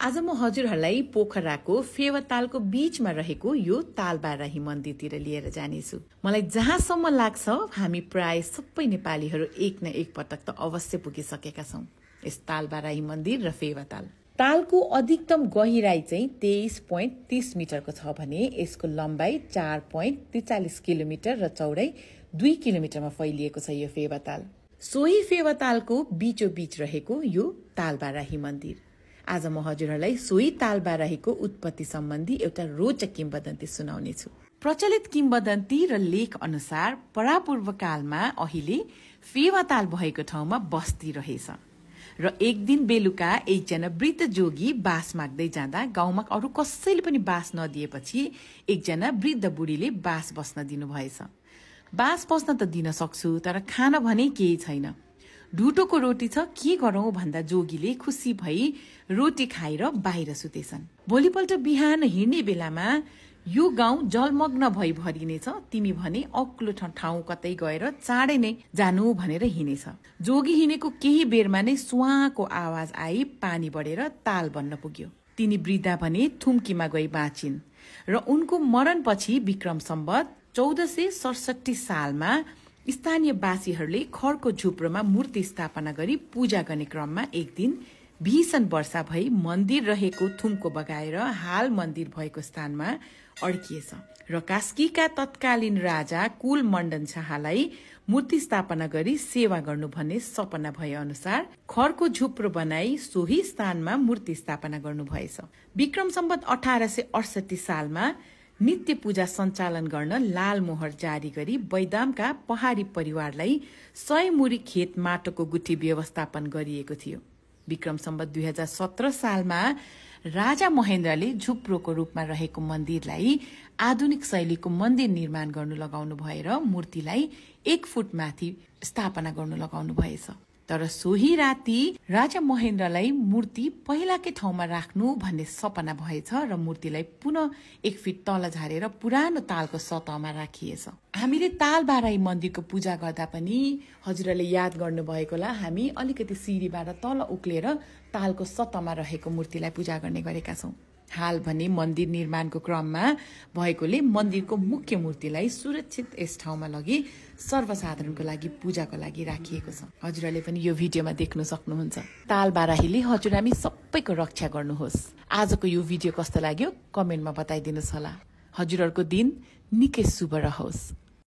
आज म हजुरहरूलाई पोखराको फेवातालको बीचमा रहेको यो तालबाराही मन्दिरतिर लिएर जानेछु। मलाई जहाँसम्म लाग्छ हामी प्राय सबै नेपालीहरू एक न एक पटक त अवश्य पुगिसकेका छौं यस तालबाराही मन्दिर र फेवाताल। तालको अधिकतम गहिराई चाहिँ 23.30 मिटरको छ भने यसको लम्बाई 4.43 किलोमिटर र चौडाई 2 किलोमिटरमा फैलिएको छ यो फेवाताल। सोही फेवातालको बीचोबीच रहेको यो तालबाराही मन्दिर। आज म हजुरहरूलाई सोही तालबाराहीको उत्पत्ति सम्बन्धी एउटा रोचक किम्बदन्ती सुनाउने छु। प्रचलित किम्बदन्ती र लेख अनुसार परापूर्व कालमा अहिले फेवाताल भएको ठाउँमा बस्ती रहेछ र एक दिन बेलुका एकजना वृद्ध जोगी बास माग्दै जाँदा गाउँमा अरू कसैले पनि बास नदिएपछि एकजना वृद्ध बुढीले बास बस्न दिनुभएछ। बास बस्न त दिन सक्छु तर खान भने केही छैन, ढुटोको रोटी छ, के गरौं भन्दा जोगीले खुसी भई रोटी खाएर बाहिर सुतेछन्। भोलिपल्ट बिहान हिँड्ने बेलामा यो गाउँ जलमग्न भई भरिनेछ, तिमी भने अग्लो ठाउँ कतै गएर चाँडै नै जानु भनेर हिँडेछ। जोगी हिँडेको केही बेरमा नै सुवाको आवाज आई पानी बढेर ताल बन्न पुग्यो। तिनी वृद्धा भने थुम्कीमा गई बाँचिन् र उनको मरणपछि विक्रम सम्वत 1467 सालमा स्थानीयवासीहरूले खरको झुप्रोमा मूर्ति स्थापना गरी पूजा गर्ने क्रममा एक दिन भीषण वर्षा भई मन्दिर रहेको थुम्को बगाएर हाल मन्दिर भएको स्थानमा अड्किएछ र कास्कीका तत्कालीन राजा कुल मण्डन शाहलाई मूर्ति स्थापना गरी सेवा गर्नु भन्ने सपना भए अनुसार खरको झुप्रो बनाई सोही स्थानमा मूर्ति स्थापना गर्नु भएछ। विक्रम सम्वत 1868 सालमा नित्य पूजा सञ्चालन गर्न लाल मोहर जारी गरी बैदामका पहाडी परिवारलाई 100 मुरी खेत माटोको गुठी व्यवस्थापन गरिएको थियो। विक्रम सम्वत 2017 सालमा राजा महेन्द्रले झुप्रोको रूपमा रहेको मन्दिरलाई आधुनिक शैलीको मन्दिर निर्माण गर्नु लगाउनु भएर मूर्तिलाई 1 फुट माथि स्थापना गर्नु लगाउनु भएछ। तर सोही राति राजा महेन्द्रलाई मूर्ति पहिलाकै ठाउँमा राख्नु भन्ने सपना भएछ र मूर्तिलाई पुनः 1 फिट तल झारेर पुरानो तालको सतहमा राखिएछ। हामीले तालबाराही मन्दिरको पूजा गर्दा पनि हजुरहरूले याद गर्नु भएको होला, हामी अलिकति सिडीबाट तल उक्लेर तालको सतहमा रहेको मूर्तिलाई पूजा गर्ने गरेका छौं। हाल भने मन्दिर निर्माणको क्रममा भएकोले मन्दिरको मुख्य मूर्तिलाई सुरक्षित यस ठाउँमा लगी सर्वसाधारणको लागि पूजाको लागि राखिएको छ। हजुरहरूले पनि यो भिडियोमा देख्न सक्नुहुन्छ। तालबाराहीले हजुर हामी सबैको रक्षा गर्नुहोस्। आजको यो भिडियो कस्तो लाग्यो कमेन्टमा बताइदिनुहोस् होला। हजुरहरूको दिन निकै शुभ रहोस्।